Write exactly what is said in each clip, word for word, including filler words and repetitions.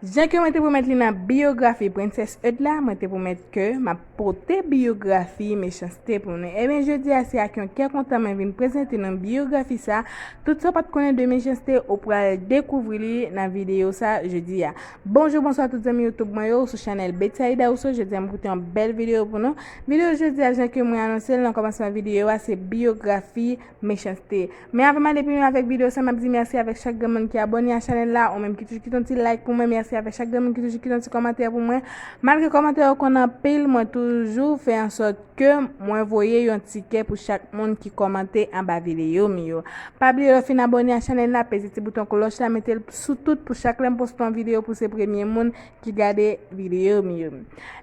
Jan ke mwen te pwomèt li nan biyografi Princess Eud la, mwen te pwomèt ke m ap pote biyografi Mechanste pou nou. Ebyen, jodi a, se ak yon kè kontan mwen vin prezante nou biyografi sa. Tout sa w pa t konnen de Mechanste, ou pral dekouvri li nan videyo sa jodi a. Bonjou, bonswa tout zanmi YouTube mwen yo, sou chanèl Betsaida Rousseau. Jodi a, mwen pote yon bèl videyo pou nou. Videyo jodi a, jan ke mwen anonse l nan kòmansman videyo a, se biyografi Mechanste. Men avan m ale pi lwen avèk videyo sa, m ap di mèsi avèk chak grenn moun ki abòne a chanèl la, ou menm ki toujou kite yon ti like pou mwen, mèsi avèk chak grenn moun ki toujou kite yon ti kòmantè pou mwen. Malgre kòmantè yo konn anpil, mwen toujou fè an sòt ke mwen voye yon ti kè pou chak moun ki kòmante anba videyo m yo. Pa bliye lè w fin abòne a chanèl la, peze ti bouton klòch la, mete l sou tout pou chak lè m poste yon videyo pou se premye moun ki gade videyo m yo.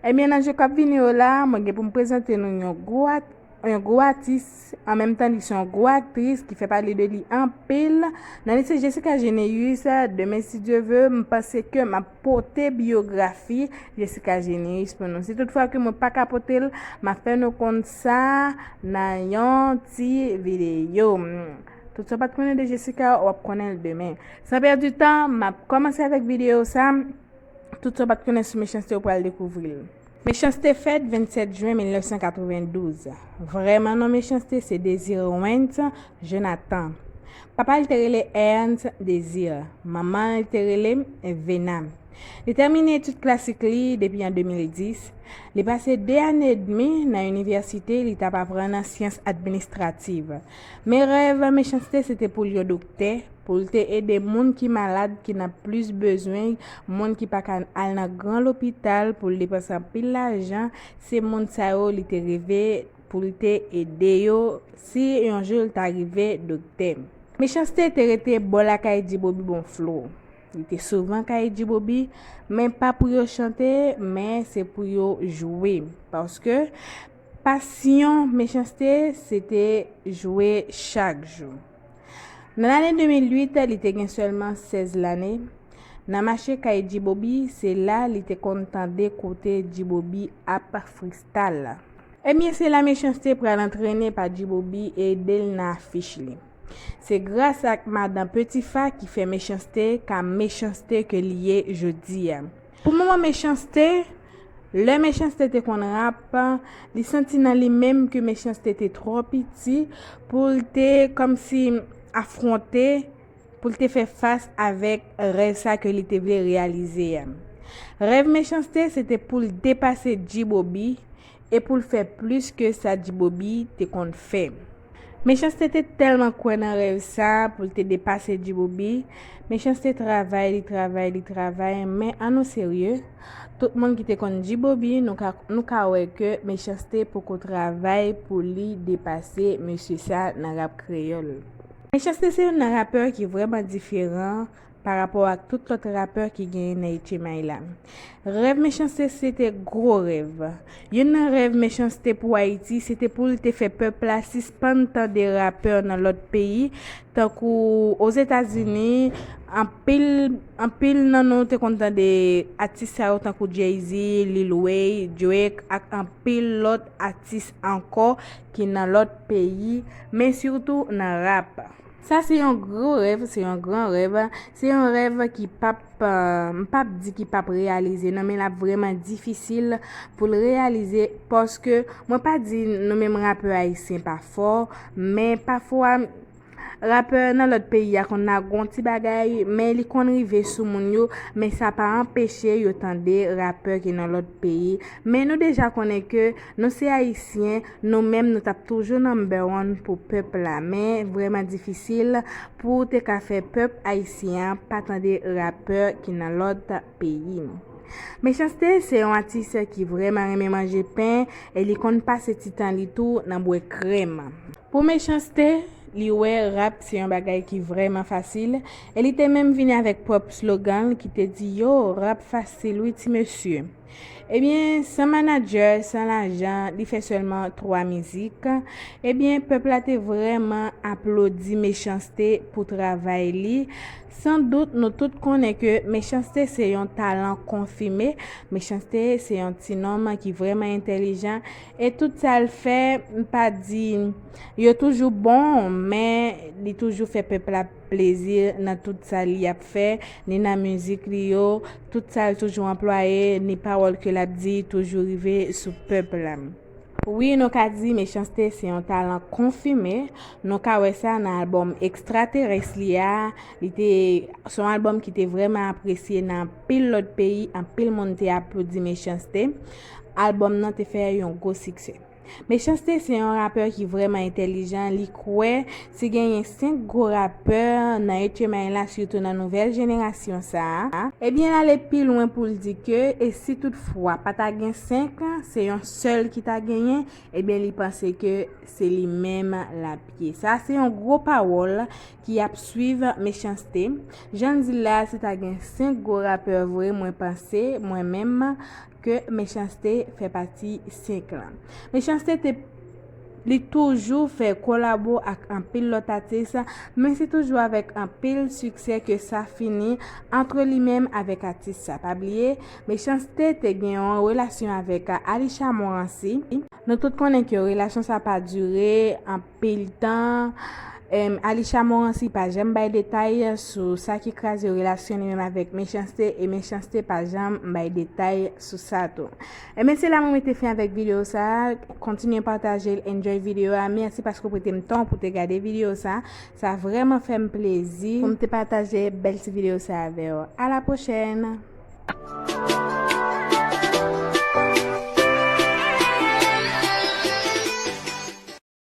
Ebyen, nan jou k ap vini yo la, mwen gen pou m prezante nou yon gwo at- yon gwo atis, an menm tan li se yon gwo aktris ki fè pale de li anpil. Nan li se Jessica Généus. Demen, si Dye ve, m panse ke m ap pote biyografi Jessica Généus pou nou. Si toutfwa ke mwen pa ka pote l, m ap fè nou konn sa nan yon ti videyo. Tout sa w pa t konnen de Jessica, w ap konnen l demen. San pèdi tan, m ap kòmanse avèk videyo sa. Tout sa w pa t konnen sou Mechanste, ou pral dekouvri l. Mechanste fèt vennsèt jen mil nèf san katrevendouz. Vrèman non Mechanste se Désir Wentz Jonathan. Papa l te rele Ernst Désir. Manman l te rele Vena. Li tèmine etid klasik li depi an de mil dis. Li pase de ane edmi nan inivèsite, li t ap aprann syans administrativ. Men rèv Mechanste se te pou l yon doktè, pou l te ede moun ki malad, ki nan plis bezwen, moun ki pa ka al nan gran lopital pou l depanse anpil lajan, se moun sa yo li te reve pou l te ede yo si yon jou l ta rive doktè. Mechanste te rete bò lakay Djibobi Bonflo. Li te souvan kay Djibobi, men pa pou yo chante, men se pou yo jwe. Paske pasyon Mechanste, se te jwe chak jou. Nan lane de mil uit, li te gen sèlman sèz lane. Nan mache kay Djibobi, se la li te konn tande kote Djibobi ap freestyle. Ebyen, se la Mechanste pral antrene pa Djibobi e ede l nan afich li. Se gras ak madan Petit Fa ki fè Mechanste ka Mechanste ke li ye jodi a. Pou moman Mechanste, lè Mechanste te konn rap, li santi nan li menm ke Mechanste te twò piti pou l te kòmsi afwonte, pou l te fè fas avèk rèv sa ke li te vle reyalize a. Rèv Mechanste, se te pou l depase Djibobi e pou l fè plis ke sa Djibobi te konn fè. Mechanste te tèlman kwè nan rèv sa pou l te depase Djibobi. Mechanste travay, li travay, li travay, men an nou serye, tout moun ki te konn Djibobi, nou ka, nou ka wè ke Mechanste poko travay pou li depase mesye sa nan rap kreyòl. Mechanste se youn nan rapè ki vrèman diferan pa rapò ak tout lòt rapè ki genyen nan H M I la. Rèv Mechanste se te gwo rèv. Youn nan rèv Mechanste pou Ayiti, se te pou l te fè pèp la sispann tande rapè nan lòt peyi, tankou Ozetazini, anpil, anpil nan nou te konn tande atis sa yo tankou Jay-Z, Lil Wayne, Drake ak anpil lòt atis ankò ki nan lòt peyi, men sitou nan rap. Sa se yon gwo rèv, se yon gran rèv, se yon rèv ki p ap, eh, m p ap di ki p ap reyalize, non, men l ap vrèman difisil pou l reyalize, paske mwen pa di nou menm rapè ayisyen pa fò, men pafwa rapè nan lòt peyi a konn lage yon ti bagay, men li konn rive sou moun yo, men sa pa anpeche yo tande rapè ki nan lòt peyi. Men nou deja konnen ke nou se ayisyen, nou menm nou t ap toujou number one pou pèp la, men vrèman difisil pou w te ka fè pèp ayisyen an pa tande rapè ki nan lòt peyi. Mechanste se yon atis ki vrèman renmen manje pen e li konn pase ti tan li tou nan bwè krèm. Pou Mechanste, li wè rap se yon bagay ki vrèman fasil e li te menm vini avèk pwòp slogan l ki te di, "Yo, rap fasil wi ti mesye." Ebyen, san manadjè, san lajan, li fè sèlman twa mizik. Ebyen, pèp la te vrèman aplodi Mechanste pou travay li. San dout, nou tout konnen ke Mechanste se yon talan konfime. Mechanste se yon ti nonm ki vrèman entèlijan. E tout sa l fè, m pa di yo toujou bon, men li toujou fè pèp la plezi nan tout sa li ap fè, ni nan mizik li yo, tout sa l toujou anplwaye, ni pawòl ke l ap di, toujou rive sou pèp la. Wi, nou ka di Mechans-T se yon talan konfime. Nou ka wè sa nan albòm Extraterrestre li a. Li te, se yon albòm ki te vrèman apresye nan anpil lòt peyi, anpil moun te aplodi Mechans-T. Albòm nan te fè yon gwo siksè. Mechans-T se yon rapè ki vrèman entèlijan, li kwè si genyen senk gwo rapè nan H M I la, sitou nan nouvèl jenerasyon sa a, ebyen, l ale pi lwen pou l di ke, e si toutfwa pa ta gen senk, se yon sèl ki ta genyen, ebyen, li panse ke se li menm l ap ye. Sa se yon gwo pawòl ki ap swiv Mechans-T. Jan l di l la, si ta gen senk gwo rapè vre, mwen panse, mwen menm, ke Mechans-T fè pati senk lan. Mechans-T te, li toujou fè kolabo ak anpil lòt atis, men se toujou avèk anpil siksè ke sa fini ant li menm avèk atis sa. Pa bliye, Mechans-T te gen yon relasyon avèk Alisha Morancy. Nou tout konnen ke relasyon sa pa dire anpil tan. Em, Alisha Morancy pa janm bay detay sou sa ki kraze relasyon li menm avèk Mechans-T, e Mechans-T pa janm bay detay sou sa tou. Ebyen, se la mwen mete fen avèk videyo sa a. Kontinye pataje l, enjoy videyo a. Mèsi paske w prete m tan pou te gade videyo sa a. Sa vrèman fè m plezi pou m te pataje bèl ti videyo sa a avè w. A la pwochèn!